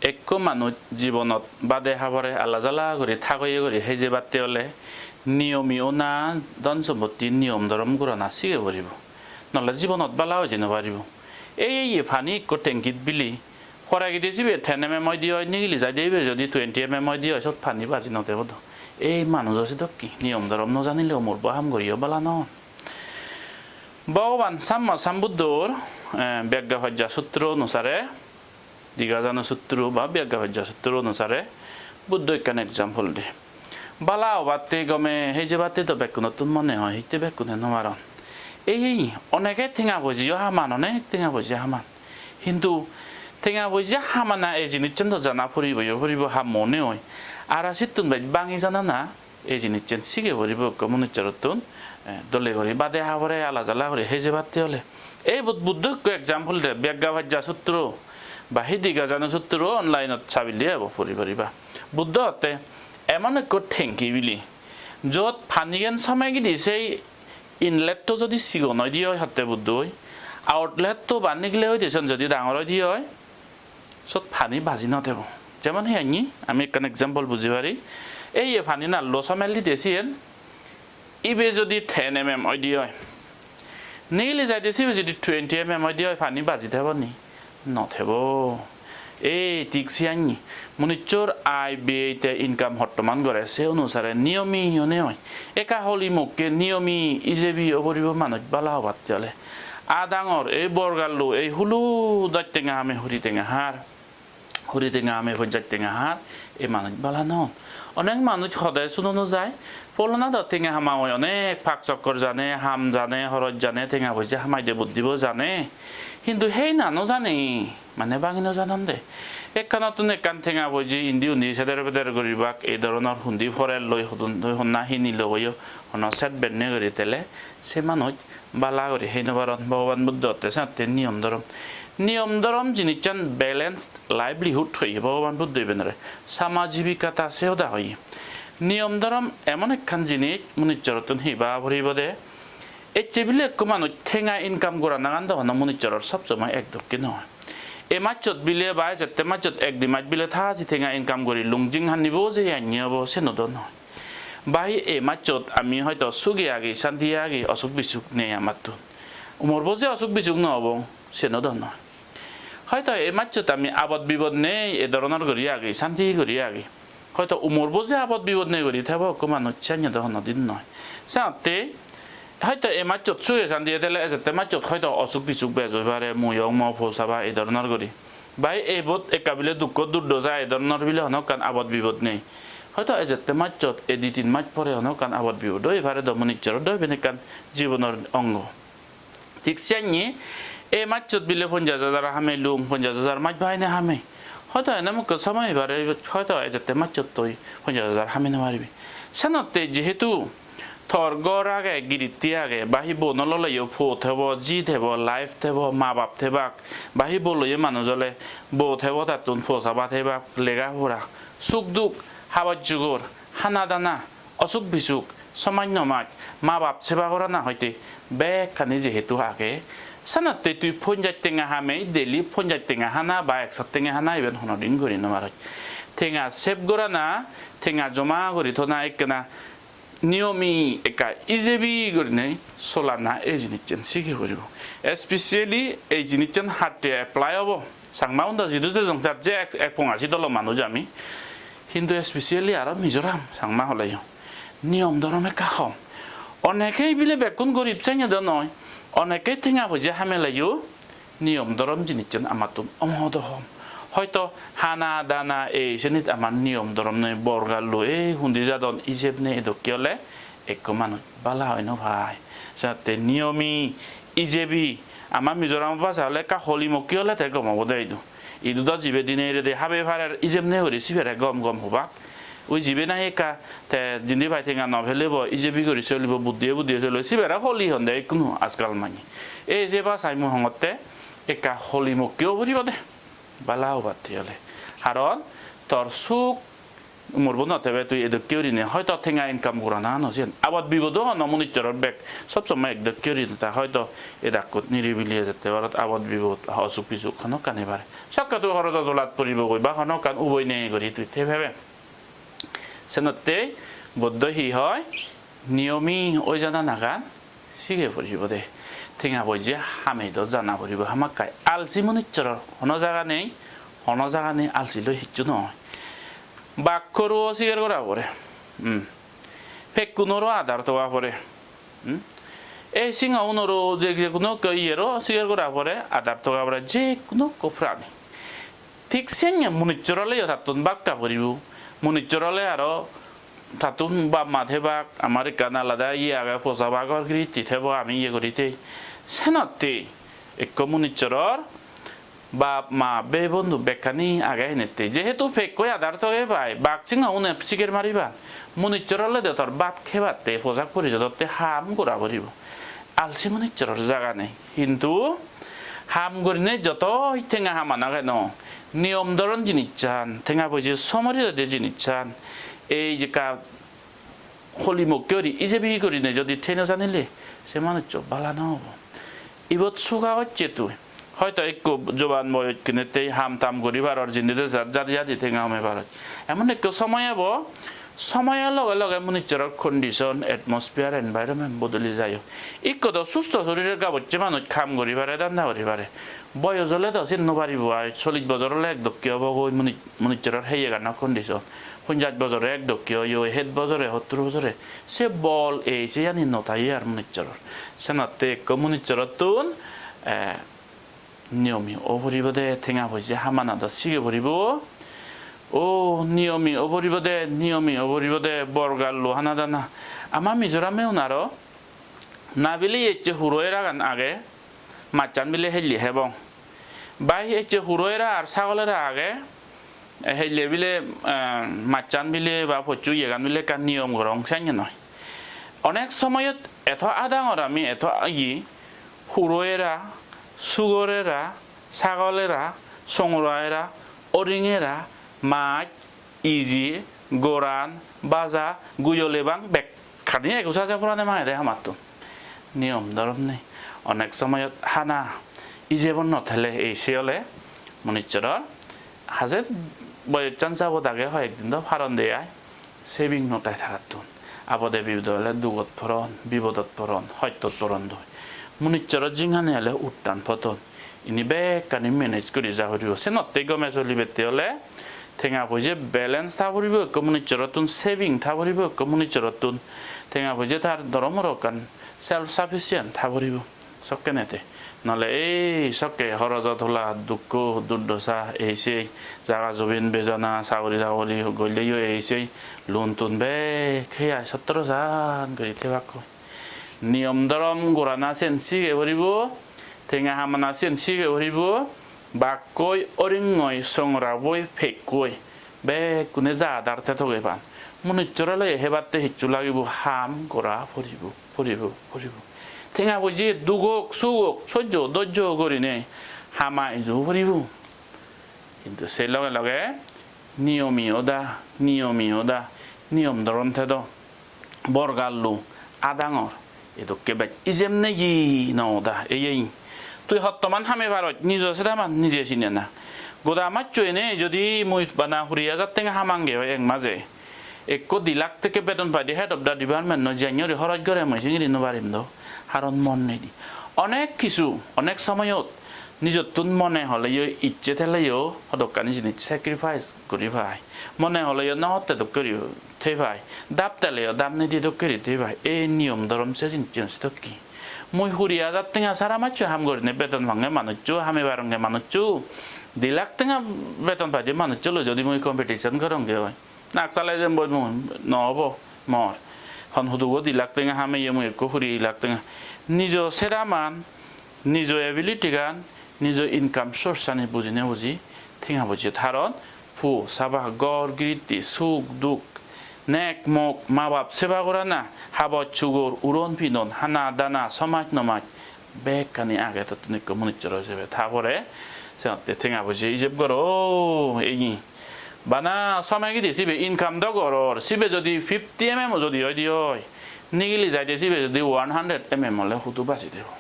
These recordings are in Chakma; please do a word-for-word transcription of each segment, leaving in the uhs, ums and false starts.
ekko manuj jibonot bade habore ala jala guri thagoye guri hejebatte ole niyomi ona dhon sompotti niyom dhorom gorana sige poribo. Nole jibonot bala oi jei no paribo. Ei, ei, ei pani ekko tankit bili, poredi sibe ten M M oide oi, nigili jaide ibe jodi twenty M M oide oi, sot pani baji no thebo do. Ei manujo sedokke niyom dhorom no janile umorbo ham guriyo bala no. Bhogoban Samma Sambuddhor, eh, Byagga Pajja Sutro onusare, Digajana Sutro ba Byagga Pajja Sutro onusare Buddho ekkan example de. Bala obatte gome hejebatte do bekkunottun mone hoi, hitte bekkune no paron. Ei, ei, onege tenga poijeyo haman, onek tenga poije haman. Hintu tenga poije hamana ei jinissan do jana poribo, yo poribo ham mone hoi. Aro sittun bej bangi janana ei jinissan sige poribo ekko munuccarottun, eh, dole guri bade habore ala jala guri hejebatte ole. Ei Bud-, Buddho ekko example de, Byagga Pajja Sutro ba hi Digajana Sutro online-ot sabile ebo puri pariba. Buddho hotte emon ekko tanki bili, jot panigan somegidi sei inlet-to jodi sigon oide oi hotte Buddho oi, outlet-to ba nigle oide sen jodi dangor oide oi, sot pani baji no thebo. Jemon hi anni, ami ekkan example buji pari. Ei ye pani nallo somelli de siyen, ibe jodi ten M M oide oi, nigili jaide sibe jodi twenty M M oide oi, pani baji thebo ni? No thebo. Ei thik siyanni, munucchor ai bey te income hottoman gore, se onusare niyomi hiyone oi. Ekka holi mokke niyomi ijebi oboribo manuj bala obatte ole. Adangor ei borgallo ei hulu doj tenga hame huri tenga har. Huri tenga hame ponjaj tenga har, ei manuj bala no on. Onek manuj hode suno no jai, polona do tenga hama oi onek pak sokkor jane, ham jane, horoj jane, tenga poije hamaide buddibo jane. Hintu hei na no jane, mane bangi no janon de. Ekkanottun ekkan tenga poije indi undi seder beder guribak, ei dhoronor hundi porel loi, hudun loi, honna hini logoyo, hono set benne guri tele, se manuj bala guri hei no paron. Bhogoban Buddho hotte senotte niyom dhorom. Niyom dhorom jinissan balanced livelihood hoye Bhogoban Buddho ibenore. Samajibikata se hoda hoye. Niyom dhorom emon ekkan jinis munucchorottun hiba poribo de. Ecche bile ekko manuj tenga income goranagan do hono munucchoror sob somoi ek dokke no oi. E majsot bile ba ejette majsot ek di maj bile thaji tenga income guri lungjing hannibo je anni obo seno do no oi. Bai, ei majsot ami hoito suge agi, santi agi, osuk bisuk nei amattun. Umorbo je osuk bisuk no obong, siyen o do noi. Hoito ei majsot ami abot bibot nei, ei dhoronor guri agi, santi guri agi. Hoito umorbo je abot bibot nei guri thebo ekko manuj, siyani do honodin noi. Senotte hoito ei majsot suge santi edele ejette majsot hoito osuk bisuk bej oi pare, mui ong, mo po saba, ei dhoronor guri. Bai, ebot ekka bile dukko durdoja, ei dhoronor bile hono ekkan abot bibot nei. Hoito ejette majsot, ei di tin maj pore hono ekkan abot bibot oi pare do, munucchor do iben ekkan jibonor ongo. Thik siyanye, ei majsot bile ponjaj hajar hamei lung, ponjaj hajar maj baine hamei. Hoito ene mukko somoy oi pare, hoito ejette majsottoi ponjaj hajar hamei no paribe. Senotte jehetu tor ghor age, giritti age, ba hi bo no loleyo po thebo, ji thebo, life thebo, ma bap thebak, ba hi bo loye manuj ole bo thebo, tattun po saba thebak, lega pora, suk duk, habor jugor, hana dana, osuk bisuk, somaj nomaj, ma bap seba gorana hoite bekkani jehetu age, senotte tui ponjaj tenga hamei, daily ponjaj tenga hana ba ekso tenga hana iben honodin guri no paroj. Tenga save gorana, tenga joma guri thona ekkena niyomi ekka ijebi gurinei solana ei jinissen sige puribo. Especially ei jinissen hatte apply obo. Changma unda jidu dejong tar je ek, ek punga sidolo manuj ami. Hintu especially aro Mizoram Changma holeyo niyom dhorom ekka hom. Onekei bile bekkun gorib sanye do noi. Onekei tenga poije hameleyo niyom dhorom jinissen amattun omohodo hom. Hoito hana dana ei senit amar niyom dhorom nei, borgallo ei hundi jadon ijeb nei, edokke ole ekko manuj bala oi no pai. Senotte niyomi ijebi, ama Mizoram bhasha ole ekka holimokki ole te gom obode idu. Idu do jibe dine rede habe parer, ijeb nei guri sibere gom gom hobak. Ui jibe nahi ekka te jindi pai tenga no pelebo, ijebi guri solibo, buddiye buddiye solibo, sibere holi honde ikkunu ajkal manye. Ei je bhasha mui hongotte ekka holimokki o puribo de. Bala obatte ole. Karon tor suk Umor bo no tebe tui edokke gurinei hoito tenga income gorana no siyen. Abot bibot o hono munissoror bek sob somoi ek dokke gurinei ta hoito edakkot niribili ejette parot, abot bibot osuk bisuk hono ekkan ei pare. Sokke tui horojo dolat puribogoi ba hono ekkan uboi nei guri tui thei pebe. Senotte Buddho hi hoi, niyomi oi jana nagan sige puribo de. Tenga poije hamei do jana puribo hamakkai. Alsi munissoror hono jaga nei, hono jaga nei, alsi loi hissu no oi. Bakkoruo sigar gora pore. Hmm. Pekkunoro adar toga pore. Hmm? Ei singaunoro je, je hono ekko iyero sigar gora pore, adar toga pore, je hono ekko prani. Thik senne munissorole yo tattun bakka poribo. Munissorole aro tattun bap ma thebak, amar ekkan alada iye age, posa bagor giritti thebo ami iye guri thei. Senotte ekko munissoror bap ma bei bondhu bekkani age henette. Jehetu pekkoi adar toge pai, bak singaune sigar mariban. Munissorole de tor bhat hebatte, posak porijodotte ham gora poribo. Alsi munissoror jaga nei. Hintu ham gurinei joto tenga hamana keno, niyom dhoron jinissan, tenga poije somori jade jinissan, ei je ekka holi mokke guri ijebi gurinei jodi thei no janile, se manuccho bala no obo. Ibot suga hocche tui. Hoito ekko joban boyot kinette ham tam guri paror, jindi de ja-, jadi jadi tenga home paror. Emon ekko somoy ebo, somoyo loge loge munissoror condition, atmosphere, environment bodoli jayo. Ikko do susto sorire gabocche manuj ham guri pare, dhanda guri pare. Boyos ole do sin no paribo ai, chollish bojor ole ek dokke obo goi muni-, munissoror heyeganor condition. Ponjash bojore ek dokke oye, het bojore, hottur bojore. Se bol ei seyani no tai ar munissoror. Senotte ekko munissorottun, eh, niyomi o poribo de, tenga poije hamana do sige poribo. O niyomi o poribo de, niyomi o poribo de, borgallo hana dana. Ama Mizorameun aro nabili ecche huro eragan age, machan bile helle hebong. Bai ecche huro era ar sagol era age, helle bile, eh, machan bile ba pochu iyegan bile ekkan niyom gorong, senne noi. Onek somoyot eto adangor ami, eto iye, huro era, sugor era, sagol era, songora era, oring era, mach, ije, goran, baja, guyo lebang bekkani egu saja purane mangede hamattun. Niyom dhorom nei. Onek somoyot hana ijebon no thele ei se ole munissoror haje boyossan jabot age, hoyek din do paron de ai. Saving no tai tarattun. Abode bibode ole dugot poron, bibodot poron, hottot poron doi. Munissoror jinghani ole uttan poton. Ini bekkani manage guri ja puribo. Senotte gome solibette ole tenga poije balance tha puribo, ekko munissorottun saving tha puribo, ekko munissorottun tenga poije tar doromoro ekkan self sufficient tha puribo. Sokkene te. Nole ei sokke horojo tola, dukko, durdosa, ei sei, jaga jobin bejana, sagori tagori golle yo ei sei, loan tun bek hei ai sottoro san guri thebakko. Niyom dhorom gorana siyen sige puribo, tenga hamana siyen sige puribo, bakkoi, oringoi, songoraboi, pekkoi, bekkune ja adar te toge pan. Munissorole hebatte hissu lagibo, ham gora puribo, puribo, puribo. Tenga poije dugok, sugok, sojjo, dojjo gurinei hama ijo puribo. Hintu se loge loge niyomi oda, niyomi oda, niyom dhorom thedo. Borgallo, adangor, edokke bej ijem neyi no oda, eyei. Tui hottoman hame paroj, nijo sedaman nije sinena. Goda majcho ene jodi mui bana huri hajar tenga hamange oi ek maje, ekko di lakh tekke bedon paide head of the department no jiyani guri horoj gore mui singiri no parim do. Haron mon nei di. Onek kisu, onek somoyot nijottun mone holeyo, icche theleyo hodokkani jinis sacrifice guri pai. Mone holeyo no hotte dokke guri thei pai. Dap theleyo dap nei di dokke guri thei pai. Ei niyom dhorom se jinissan sedokke. Mui huri hajar tenga sara majcho ham gurinei bedon pange manuccho, hame paronge manuccho, di lakh tenga bedon paide manuccho loi jodi mui competition goronge oi, Naxalite-oi jempai mui, no obo mor. Hon hudugo di lakh tenga hameye mui ekko huri lakh tenga. Nijo sedaman, nijo ability-gan, nijo income source-ani bujine buji tenga bujot haron, puo saba, ghor giritti, suk duk, nek mok, ma bap seba gorana, habor sugor, uron pinon, hana dana, somaj nomaj, bekkani age tottun ekko munucchor ijebe. Ta pore senotte tenga poije ijeb goro, ei Bana somegidi sibe income do goror, sibe jodi fifty mm o jodi oide oi, nigili jaide sibe jodi one hundred mm ole hudu baji debo.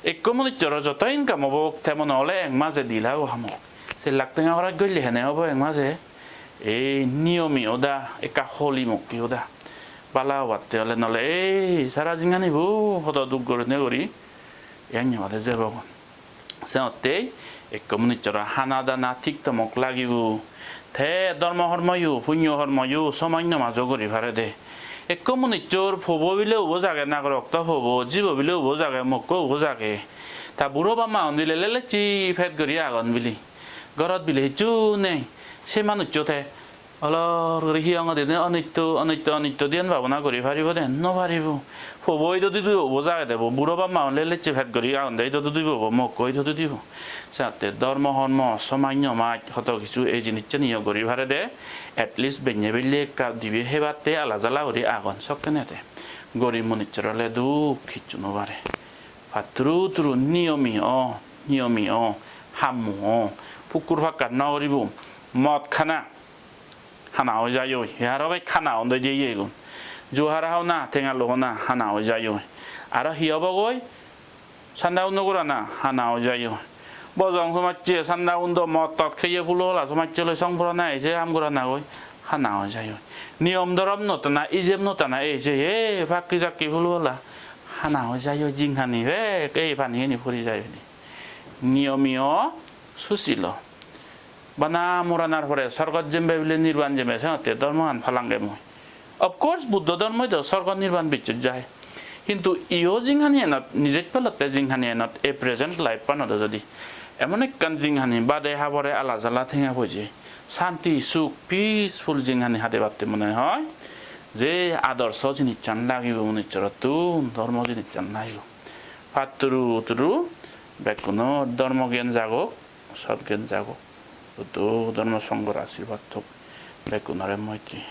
Ekko munuchor joto income obo, te mone ole ek maje di lakh o hamok. Se lakh tenga horoj golle hene obo ek maje? Ei niyomi oda, ekka holi mokki oda. Bala obatte ole nole ei sara jinghanibo hodo duk gorine guri, iyani obode jebogon. Senottei ekko munuchor hana dana thik tomok lagibo. Te dhormo hormoyo, punyo hormoyo, somanyo majo guri parede. Ekko munuchor pobo bile ubo jage, nagorokto pobo, jibo bile ubo jage, mokko ubo jage. Ta buro bamma un bile lelecche pet guri agon bile. Gorot bile hissu nei. Se manuccho te olor guri hi hong hoide ne onitto, onitto, onitto diyen babona guri paribo de? No paribo. Pobo ido dudibo bo jagede bo, buro bamma un lelecche pet guri agonde ido dudibo bo, mokko ido dudibo. Senotte dhormo hormo, somanyo maj, hoto hissu ei jinissani yo guri parede. At least benne belle ekka dibe hebatte ala jala guri agon sokkenede. Gorib munuchor ole duk hissu no pare. Patturu turu niyomi o, niyomi o, hammo o, pukkur pakkat no guribo, mod hana, hana oi jai oi, he aro bek hana on doi de iyegun. Jua hara hona, tenga lo hona, hana oi jai oi. Aro hi obo goi? Sanda undo gorana, hana oi jai oi. Bojong somajje, sanda undo, mod tot heye, pulo pala somajje loi song purana, ei je ham gorana goi, hana oi jai oi. Niyom dhorom no tana, ijeb no tana, ei je, he, pakki jakki pulo pala, hana oi jai oi, jinghani bek ei pani gani puri jai oi de. Niyomi o, susil o. Bana moranar pore sorgot jembe bile nirban jembe, senotte dhormogan palange mui. Of course, Buddho dhormoi do sorgo nirban bicchut jai. Hintu iyo jinghani enot, nijej polotte jinghani enot, ei present life anot jodi emon ekkan jinghani bade habore ala jala tenga poje, santi, suk, peaceful jinghani hadebatte mone hoi je adorso jinissan lagibo munuchorottun, dhormo jinissan lagibo. Patturu turu bekkuno dhormo gyan jagok, sot gyan jagok. Buddho dhormo songhor ashirbad thok bekkunore moittri.